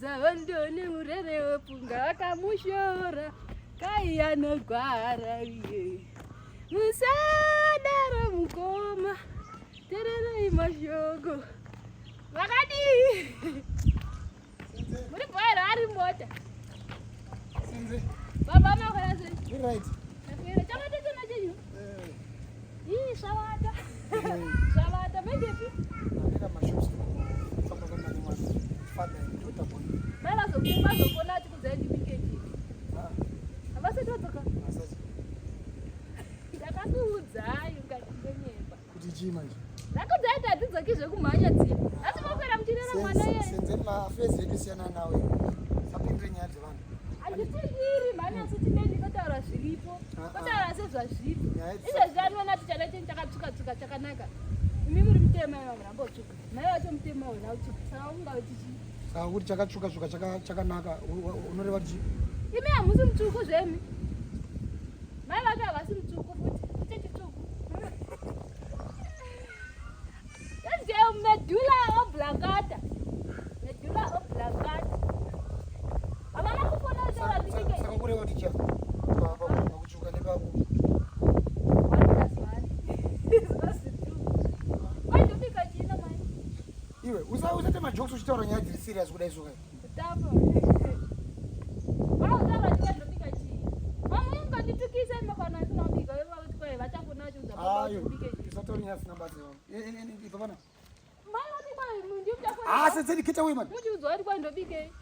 Ndafudza hondo nemurere wepunga vakamushora kai anorwara iye. Musadaro mukoma, tererai mashoko. Vakadii? Muri bhoera ari mota. Senze. Baba makwera sei? Muri right. Makwera chamatete chenyu? Eh. Ii svavata. Svavata mendepi? Ndakaenda mashops. Famba famba nemwana. Father and daughter boy. Mai vazofona achikudzai ndibike chii? Ah, Havasati vadzoka. asati. Ndakakuudzai ukandinyepa. Kuti chii manje? Ndakuudzai kuti hadzidzoki zvekumhanya dziya. Asi makwera muchirera mwana iyeye. Senzeni maaffairs edu siyana nawe. Usapindire nyaya dzevanhu. Handipindiri mhani asi tineni kotaura zviripo. Ah, ah. Kotaura sezvazviri. Nyaya dzi- Izvezvi anoona kuti chana chenyu chakatsvuka tsvuka chakanaka. Imi muri mutema imi hamuna kutsvuka. Mai vacho mutema wena kutsvuka. Saka ungati chii? Saka kuti chakatsvuka tsvuka chakanaka unoreva kuti chii? Imi hamusi mutsvuku zvemi. Mai vacho havasi mutsvuku futi. Icho chitsvuku. Nje medula oblongata. Medula oblongata. Havana kufona kutaura ndibike. Saka kureva kuti chii? Pakutsvuka nepaku. One plus one. Is supposed to two. Why do you china mai? Iwe usaite majokes uchitaura nyaya dziri serious kudai so kai. Kutamba. Vautaura kuti ndobika chii? Mama unganditukisa imi kana ndisina kubika ivo vakuti kwai vachafona vachiudza baba kuti Ayo. ubike chii. Usataura nyaya dzisina basa iwe. Ibva pana. Mai vati kwai ndimuchafona. Ah, Senzeni get away man. Muchiudzwa kuti kwai ndobikei.